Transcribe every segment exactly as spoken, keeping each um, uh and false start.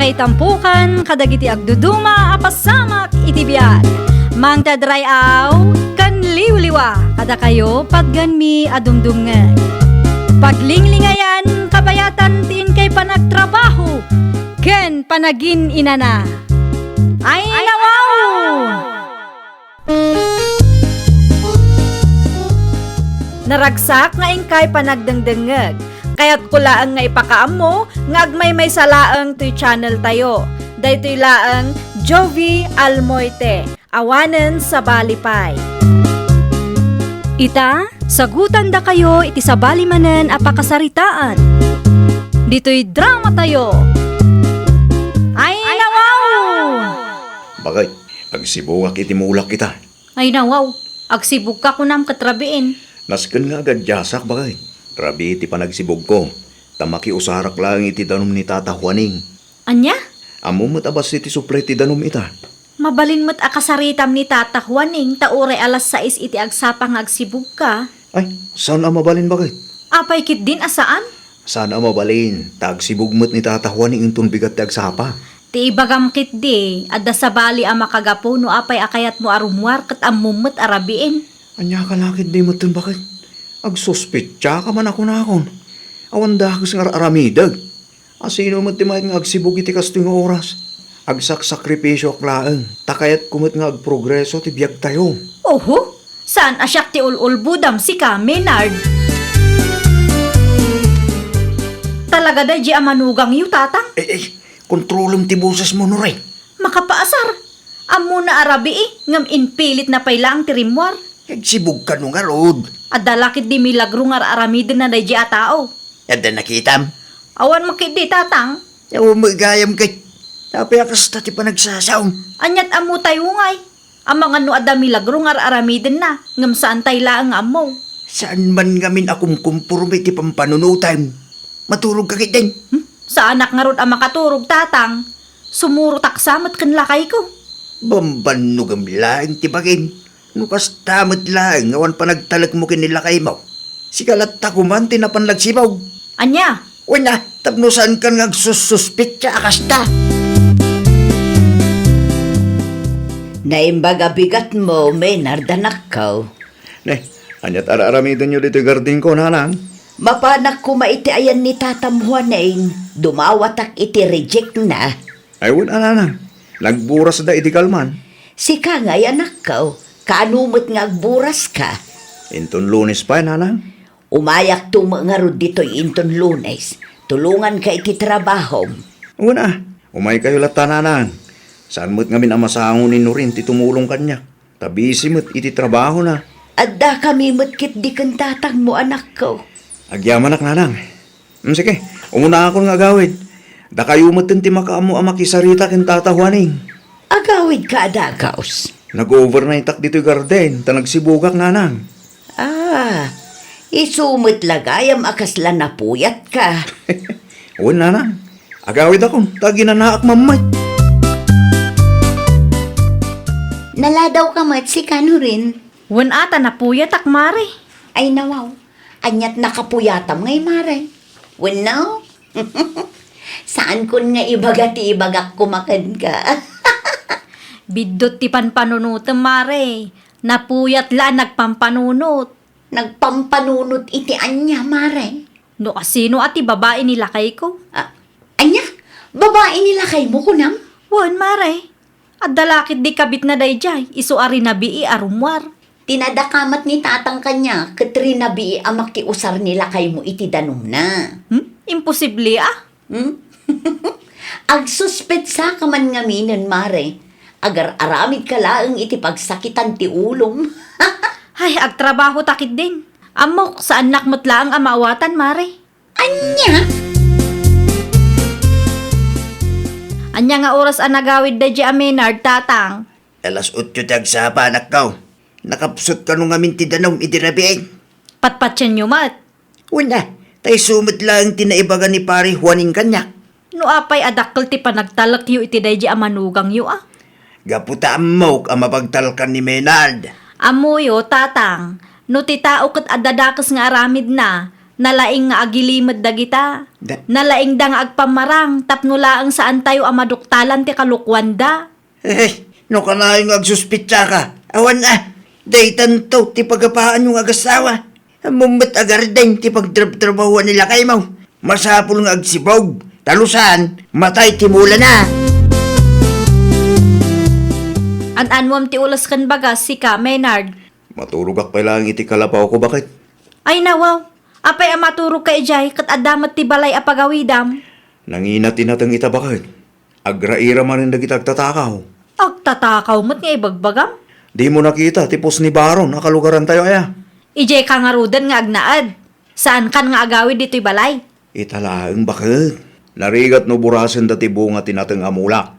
Ay tampukan kadagiti agduduma a pasamak iti biag. Mangted ray-aw ken liwliwa kadakayo patgenmi a dumdumngeg. Paglinglingayan, kabayatan ti inkay panagtrabaho ken panagin-inana. Ay, nawaw! Naragsak nga inkay panagdengdengngeg. Kayatko laeng nga ipakaammo nga agmaymaysa laeng toy channel tayo. Daytoy laeng Jovi Almoite, awanen sabali pay. Ita, sagutandakayo iti sabali manen a pakasaritaan. Ditoy drama tayo. Ay, nawaw! Bakit? Agsibugak iti mulak ita. Ay nawaw, agsibugka kunam ket rabiin. Nasken nga agadiasak, baket. Rabii ti panagsibugko, ta makiusarak laeng iti danum ni Tata Juaning. Ania? Ammom met a bassit ti supli ti danum ita. Mabalin met a kasaritam ni Tata Juaning ta uray alas sais iti agsapa nga agsibugka. Ay, saan a mabalin, baket? Apay ketdin a saan? Saan a mabalin, ta agsibug met ni Tata Juaning inton bigat ti agsapa. Ti ibagam ketdi, adda sabali a makagapu no apay a kayatmo a rummuar ket ammom met a rabiin. Ania ka la ketdi metten, baket? Agsuspetsa ka man a kunakon. Awan dakes nga ar-aramidek. A sino met ti mayat nga agsibug iti kastoy nga oras? Agsaksakripisioak laeng, ta kayatko met nga agprogreso ti biagtayo. Oho, saan a siak ti ul-ulbodam sika, Menard? Talaga daydi a manugangyo, Tatang? Eh, eh, kontrolem ti bosesmo, Nuring. Makapaasar. Ammona a rabii, ngem inpilitna pay laeng ti rimmuar. Agsibug kano ngarud? Adda la ketdi milagro nga ar-aramidenna daydi a tao. Adda nakitam? Awan met ketdi, Tatang. Awan met gayam ket. Apay a kasta ti panagsasaom? Aniat ammo tayo ngay? Amangan no adda milagro nga ar-aramidenna, ngem saan tay laeng nga ammo. Saan man ngamin a kumkumporme ti pampanunotem? Maturog ka ketdin? Hmm? Saanak ngarud a makaturog, Tatang. Sumurotak sa met ken lakayko. Bambannogem laeng ti bagim. No kasta met laeng nga awan panagtalekmo ken ni lakaymo, sika latta koman ti napan nagsibug. Ania? Wen a, tapno saankan nga agsussuspetsa a kasta. Naimbag a bigatmo, Menard, anakko. Ne, aniat ar-aramidenyo ditoy gardingko, nanang? Mapanak koma iti ayan ni Tatam Juaning, dumawatak iti reject na. Ay, wen a, nanang. Nagburasda idi kalman. Sika ngay, anakko, kaano met nga agburaska? Inton Lunes pay, nanang. Umayakto met ngarud ditoy inton Lunes. Tulonganka iti trabahom. Wen a, umaykayo latta, nanang. Saan met ngamin a masango ni Nuring ti tumulong kaniak, ta busy met iti trabahona. Addakami met ketdi ken tatangmo, anakko. Agyamanak, nanang. Mm, sige, umunaakon nga agawid. Dakayo metten ti makaammo a makisarita ken Tata Juaning. Agawidka a dagus. Nag-overnightak ditoy garden, ta nagsibugak, nanang. Ah, isu met la gayam a kasla napuyatka. Wen, nanang. Agawidakon, ta aginanaak mammet. Naladawka met, sika, Nuring? Wen a, ta napuyatak, Mare. Ay, nawaw. Aniat nakapuyatam ngay, Mare? Wenno? Saankon nga ibaga ti ibagak koma kenka. Biddut ti panpanunotem, Mare. Napuyat la a nagpampanunot. Nagpampanunot iti ania, Mare? No asino a ti babai ni lakayko? Ah, ania? Babai ni lakaymo, kunam? Wen, Mare. Adda la ketdi kabitna daydiay, isu a rinabii a rummuar. Tinadakamat ni tatang kaniak ket rinabii a makiusar ni lakaymo iti danumna. Hmm? Imposible, ah. Hmm? Agsuspetsaka man ngaminen, Mare. Agar-aramidka laeng iti pagsakitan ti ulom. Ay, agtrabaho ta ketdin. Ammok, saannak met laeng a maawatan, Mare. Ania? Ania nga oras a nagawid daydiay a Menard, tatang? Alas otso ti agsapa, anakko. Nakapsut kano ngamin ti danum idi rabii? Patpatienyo met. Wen a, ta isu met laeng ti naibaga ni Pari Juaning kaniak. No apay a dakkel ti panagtalekyo iti daydiay a manugangyo, a? Gapu ta ammok a mapagtalkan ni Menard. Ammoyo, tatang, no ti tao ket adda dakes nga aramidna, Nalaing nga agilimed dagita. Da- Nalaingda nga agpammarang tapno laeng saantayo a maduktalan ti kalokuanda. Eh, no kanayon nga agsuspitsaka, awan a, daytanto ti pagapaanyo nga agasawa. Ammom met a gardeng ti pagtrabtrabahoan ni lakaymo. Masapul nga agsibog, ta no saan, matay ti mulana. An-anmom ti ules ken bagas, sika, Maynard. Maturogak pay laeng iti kalapawko, baket. Ay, nawaw. Apay a maturogka idiay, ket adda met ti balay a pagawidam? Nanginat-inateng ita, baket. Agraira manen dagiti agtatakaw. Agtatakaw met nga ibagbagam? Dimo nakita ti pusni baron a kalugarantayo aya? Idiayka ngaruden nga agnaed. Saankan nga agawid ditoy balay. Ita laeng, baket. Narigat no burasenda ti bunga ti nateng a mulak.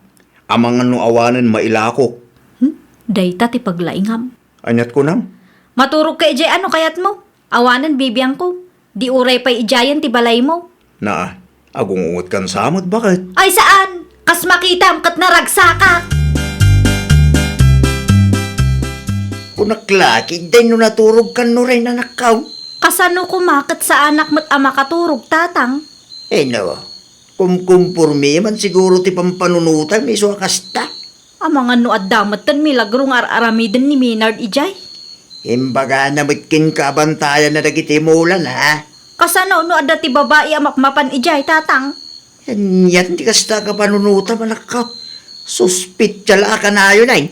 Amangan no awanen mailakok. Hmm? Dayta ti paglaingam. Aniat kunam? Maturogka idiay a no kayatmo. Awanen bibiangko. Di uray pay idiayen ti balaymo. Naa, agungungetkan sa met, baket. Ay, saan! Kas makitam ket naragsakak! Kunak la, ketdi no naturogkan no ren, anakko. Kasano koma ket saanak met a makaturog, tatang? Eh, no. Kumkumpormi man siguro ti pampanunotam isu a kasta. Amangan no adda metten milagro nga ar-aramiden ni Maynard idiay. Imbagana met kenka a bantayanna dagiti mulana, ha? Kasano no adda ti babai a mapmapan idiay, tatang? Anian ti kasta a kapanunotam, anakko? Suspitsa la a kanayon, ay.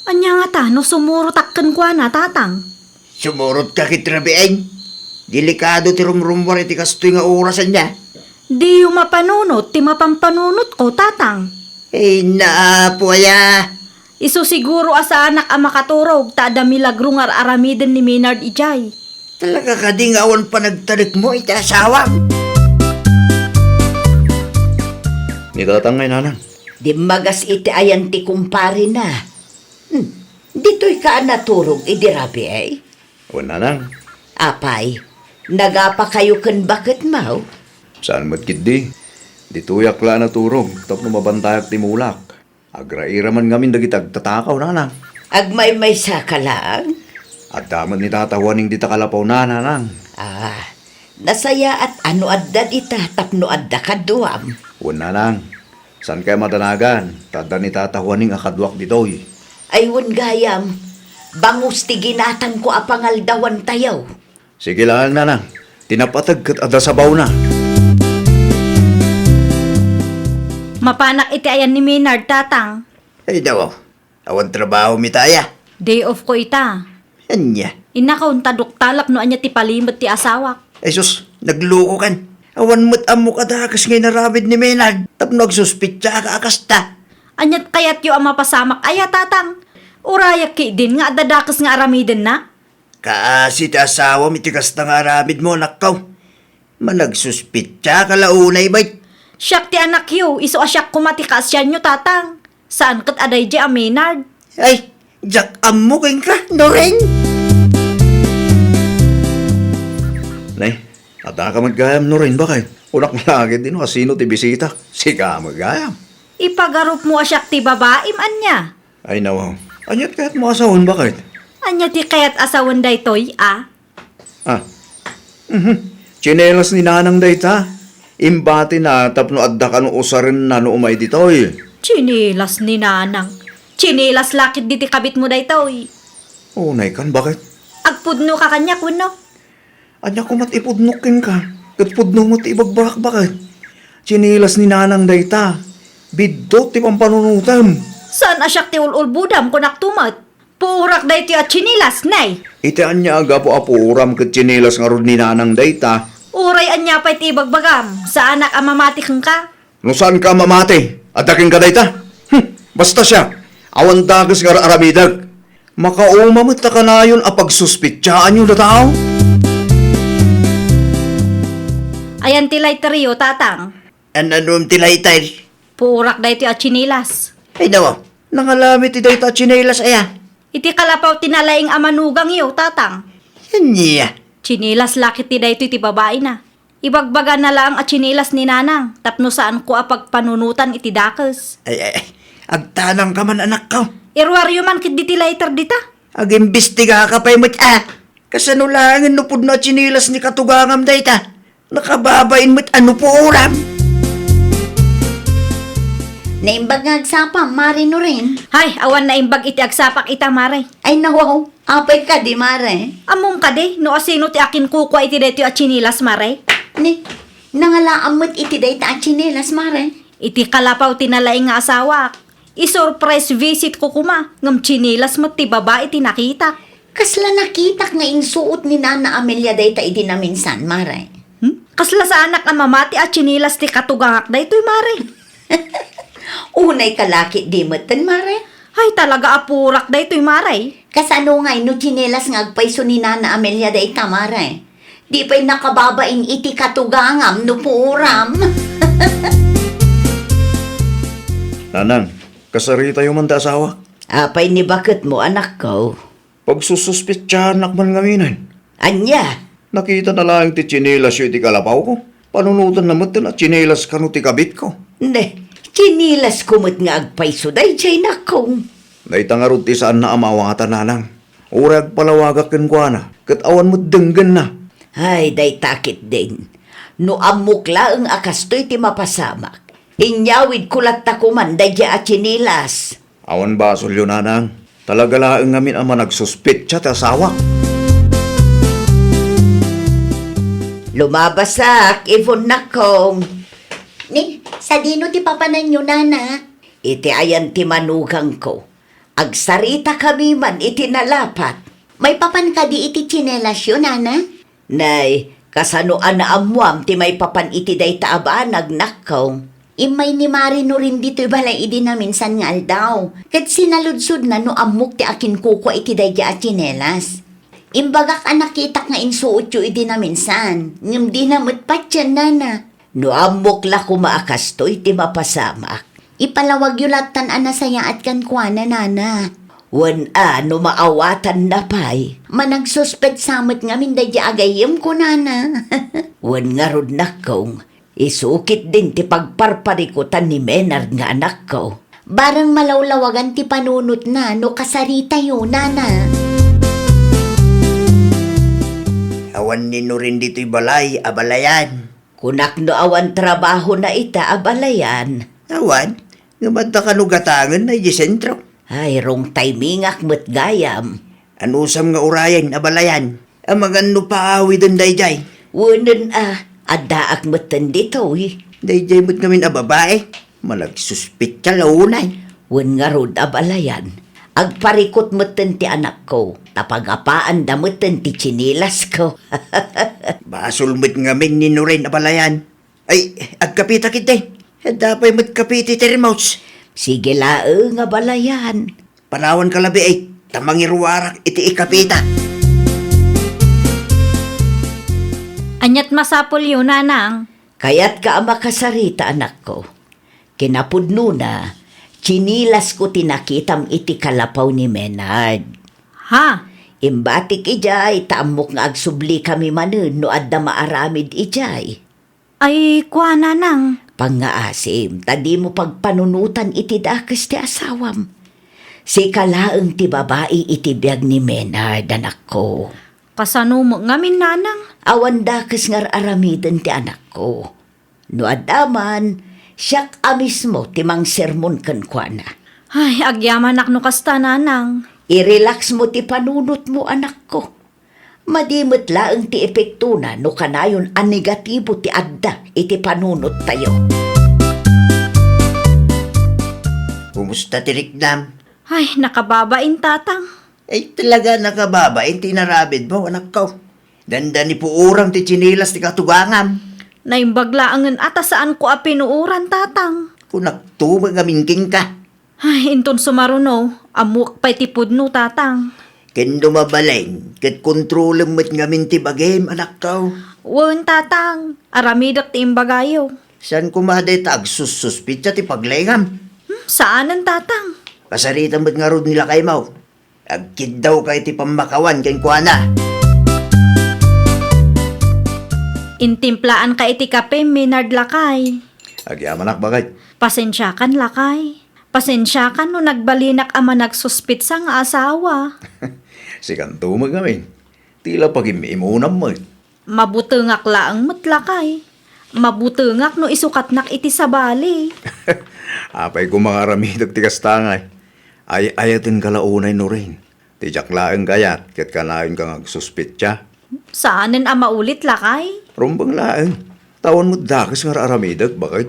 Ania ngata no sumurotak kenkuana, tatang? Sumurotka ket rabiin. Delikado ti rumrummuar iti kastoy nga oras, ania? Diyo mapanunot ti mapampanunotko, tatang. Ay, naapo aya. Isu siguro a saanak a makaturog ta adda milagro nga ar-aramiden ni Maynard idiay. Talaga kadi nga awan panagtalekmo iti asawam? Ni tatang ngay, nanang. Dimmagas iti ayan ti kumparena. Hmm, ditoyka a naturog idi rabii? Wen, nanang. Apay, nagapakayo ken baketmo? Saan met ketdi. Ditoyak la a naturog tapno mabantayak ti mulak. Agraira man ngamin dagiti agtatakaw, nanang. Agmaymaysaka laeng? Adda met ni Tata Juaning dita kalapawna, nanang. Ah, nasayaat a no adda dita tapno adda kaduam. Wen, nanang. Saankay madanagan, ta adda ni Tata Juaning a kaduak ditoy. Ay, wen gayam, bangus ti ginatangko a pangaldawantayo. Sige laeng, nanang, ti napateg ket adda sabawna. Mapanak iti ayan ni Maynard, tatang. Ay, daw. Awan trabaho mi ta aya? Day off ko ita. Ania? Innakon ta duktalak no ania ti palimed ti asawak. Ay sus, naglukokan. Awan met ammok a dakes nga inaramid ni Maynard tapno agsuspitsaka a kasta. Aniat kayatyo a mapasamak aya, tatang? Urayak ketdin nga adda dakes nga aramidenna? Kaasi ti asawam iti kasta nga aramidmo, anakko. Managsuspitsaka la unay, bay. Siak ti anakyo, isu a siak koma ti kaasianyo, tatang. Saan ket a daydiay a Maynard? Ay, diak ammo kenka, Noreng. Nay, addaka met gayam, Noreng, baket? Kunak la ketdi no asino ti bisita. Sika met gayam. Ipagarupmo a siak ti babaim, ania? Ay, nawaw. Aniat kayatmo a sawen, baket? Ania ti kayat a sawen daytoy, a? Ah. Mhm. Tsinelas ni Nanang dayta. Imbatina tapno adda kano usarenna no umay ditoy. Tsinelas ni Nanang. Tsinelas la ketdi ti kabitmo daytoy. Unaykan, baket? Agpudnoka kaniak wenno? Ania koma ti ipudnok kenka? Ket pudno met ti ibagbagak, baket? Tsinelas ni Nanang dayta. Biddut ti pampanunotem. Saan a siak ti ul-ulbodam, kunakto met. Puorak daytoy a tsinelas, nay. Iti ania a gapu a puoram ket tsinelas ngarud ni Nanang dayta? Uray ania pay ti ibagbagam, saanak a mamati kenka. No saanka a mamati, adda kenka dayta? Hm, basta siak, awan dakes nga ar-aramidek. Makauma met ta kanayon a pagsuspitsaanyo dataw. Ayan ti lighteryo, tatang. An-anom ti lighter? Puorak daytoy a tsinelas. Ay, dawa, nangalami ti dayta a tsinelas, aya? Iti kalapaw ti nalaing a manugangyo, tatang. Ania? Tsinelas la ketdi daytoy ti babaina. Ibagbagana laeng a tsinelas ni Nanang tapno saanko a pagpanunotan iti dakes. Ay, ay, ay. Agtanangka man, anakko. Iruaryo man ketdi ti lighter dita. Agimbistigaka pay met, a. Kasano laengen no pudno a tsinelas ni katugangam dayta? Nakababain met a nupuoram. Naimbag nga agsapam, Mare Norin. Hay, awan naimbag iti agsapak ita, Mare. Ay, nawaw. Apay kadi, Mare? Ammom kadi, no asino ti akinkukua iti daytoy a tsinelas, Mare? Ni, nangalaam met iti dayta a tsinelas, Mare. Iti kalapaw ti nalaing nga asawak. I-surprise visit ko koma, ngem tsinelas met ti babai ti nakitak. Kasla nakitak nga insuot ni Nana Amelia dayta idi naminsan, Mare? Hmm? Kasla saanak a mamati a tsinelas ti katugangak daytoy, Mare. Unay ka la ketdi metten, Mare? Hay, talaga a purak daytoy, Mare. Kasano ngay no tsinelas nga agpayso ni Nana Amelia dayta, Mare? Di pay nakababain iti katugangam no puoram. Nanang, kasaritayo man ta asawak. Apay ni baketmo, anakko? Pagsususpetsahanak man ngaminen. Ania? Nakitana laeng ti tsinelasyo iti kalapawko. Panunotanna metten a tsinelas kano ti kabitko. Ne, tsinilasko met nga agpayso daydiay, nakko. Dayta ngarud ti saanna a maawatan, nanang. Uray agpalawagak kenkuana, ket awan met denggenna. Ay, dayta ketdin. No ammok laeng a kastoy ti mapasamak, inyawidko latta koman daydiay a tsinilas. Awan basolyo, nanang. Talaga laeng ngamin a managsuspetsa ti asawak. Lumabasak, Ivonne, nakkong. Ni, sadino ti papananyo, nana? Iti ayan ti manugangko. Agsaritakami man iti nalapat. Maipapan kadi iti tsinelasyo, nana? Nay, kasano a naammuam ti maipapan iti dayta a banag, nakkong? Immay ni Mare Norin ditoy balay idi naminsan nga aldaw, ket sinaludsodna no ammok ti akinkukua iti daydiay a tsinelas. Imbagak a nakitak nga insuotyo idi naminsan, ngem dina met patien, nana. No ammok la koma a kastoy ti mapasamak, ipalawagyo lattan a nasayaat kenkuana, nana. Wen a, no maawatanna pay. Managsuspetsa met ngamin daydiay a gayyemko, nana. Wen ngarud, nakkong, isu ketdin ti pagparparikutan ni Menard nga anakko. Bareng malawlawagan ti panunotna no kasaritayo, nana. Awan ni Norin ditoy balay, abalayan. Kunak no awan trabahona ita, abalayan. Awan, ngem adda kano gatangenna idiay sentro. Ay, wrong timingak met gayam. Anusam nga urayen, abalayan? Amangan no paawiden daydiay. Wenen a, addaak metten ditoy. Daydiay met ngamin a babai. Managsuspetsa la unay. Wen ngarud, abalayan. Agparikut metten ti anakko, ta pagapaanda metten ti tsinilasko. Basol met ngamin ni Norin, abalayan. Ay, agkapita ketdi. Adda pay met kape iti termos. Sige laeng, abalayan. Panawanka labi, ay, ta mangiruarak iti ikapita. Aniat masapulyo, nanang? Kayatka a makasarita, anakko. Kinapudnona, tsinilasko ti nakitam iti kalapaw ni Menard. Ha? Imbatik idiay, ta ammok nga agsublikami manen no adda maaramid idiay. Ay, kua, nanang. Pangngaasim, ta dimo pagpanunotan iti dakes ti asawam. Sika laeng ti babai iti biag ni Menard, anakko. Kasano met ngamin, nanang? Awan dakes nga ar-aramiden ti anakko. No adda man, siak a mismo ti mangsermon kenkuana. Ay, agyamanak no kasta, nanang. I-relax mo ti panunotmo, anakko. Madi met laeng ti epektona no kanayon a negatibo ti adda iti panunottayo. Kumusta ti riknam? Ay, nakababain, tatang. Ay, talaga nakababain ti inaramidmo, anakko. Dandani puoram ti tsinilas ti katugangam. Naimbag laengen a ta saanko a pinuoran, tatang. Kunakto met ngamin kenka. Ay, inton sumaruno, ammoak pay ti pudno, tatang. Ken no mabalin, ket kontrolem met ngamin ti bagim, anakko. Wen, tatang. Aramidek ti imbagayo. Saan koma dayta agsussuspetsa ti paglaingam? Hmm, saanen, tatang. Kasarita met ngarud ni lakaymo. Agkiddawka iti pammakawan kenkuana. Intimplaanka iti kape, Menard, lakay. Agyamanak, baket. Pasensiakan, lakay. Pasensiakan no nagbalinak a managsuspetsa nga asawa. Sikanto met ngamin. Ti la pagim-imunam met. Mabutengak laeng met, lakay. Mabutengak no isukatnak iti sabali. Apay koma nga aramidek ti kasta ngay? Ay-ayatenka la unay, Nurin. Ti diak laeng kayat ket kanayon ka nga agsuspetsa. Saanen a maulit, lakay. Rumbeng laeng. Ta awan met dakes nga aramidek, baket.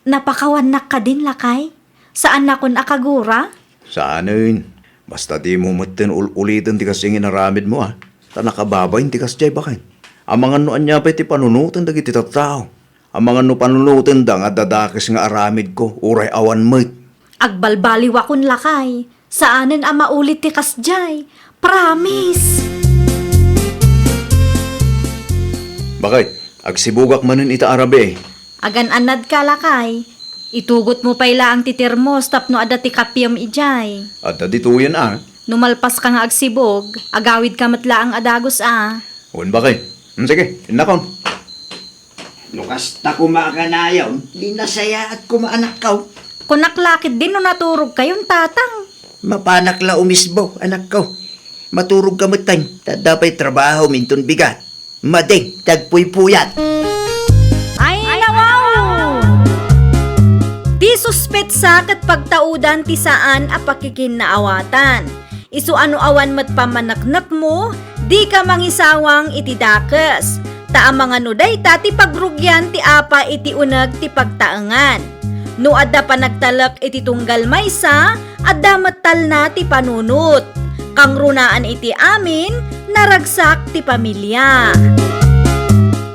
Napakawannak kadin, lakay? Saannakon a kagura? Saanen. Basta dimo metten ul-uliten ti kasdi nga inaramidmo, a. Ta nakababain ti kasdiay, baket. Amangan no ania pay ti panunoten dagiti tattao. Amangan no panunotenda nga adda dakes nga aramidko, uray awan met. Agbalbaliwakon, lakay. Saanen a maulit ti kasdiay. Promise! Baket, agsibugak manen ita a rabii. Agan-annadka, lakay. Itugotmo pay laeng ti termos tapno adda ti kapiem idiay. Adda ditoyen, a. No malpaska nga agsibug, agawidka met laeng a dagus, a. Wen, baket. Hmm, sige, innakon. No kasta koma a kanayon, di nasayaat koma, anakko. Kunak la ketdi no naturogkayon, tatang. Mapanak la umisbo, anakko. Maturogka metten, ta adda pay trabahom inton bigat. Madeng ti agpuypuyat. Ay, nawaw! Ti suspetsa ket pagtaudan ti saan a pakikinnaawatan. Isu a no awan met pammaneknekmo, dika mangisawang iti dakes. Ta amangan no dayta ti pagrugian ti apa iti uneg ti pagtaengan. No adda panagtalek iti tunggal maysa, adda met talna ti panunot. Kangrunaan iti amin, naragsak ti pamilia.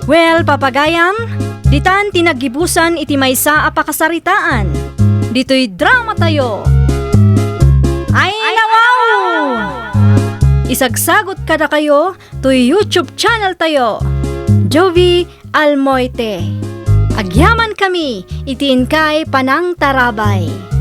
Well, papagayam, ditan ti naggibusan iti maysa a pakasaritaan. Ditoy dramatayo. Ay, nawaw! Isagsagot kadakayo toy YouTube channel tayo, Jovie Almoite. Agyamankami iti inkay panangtarabay.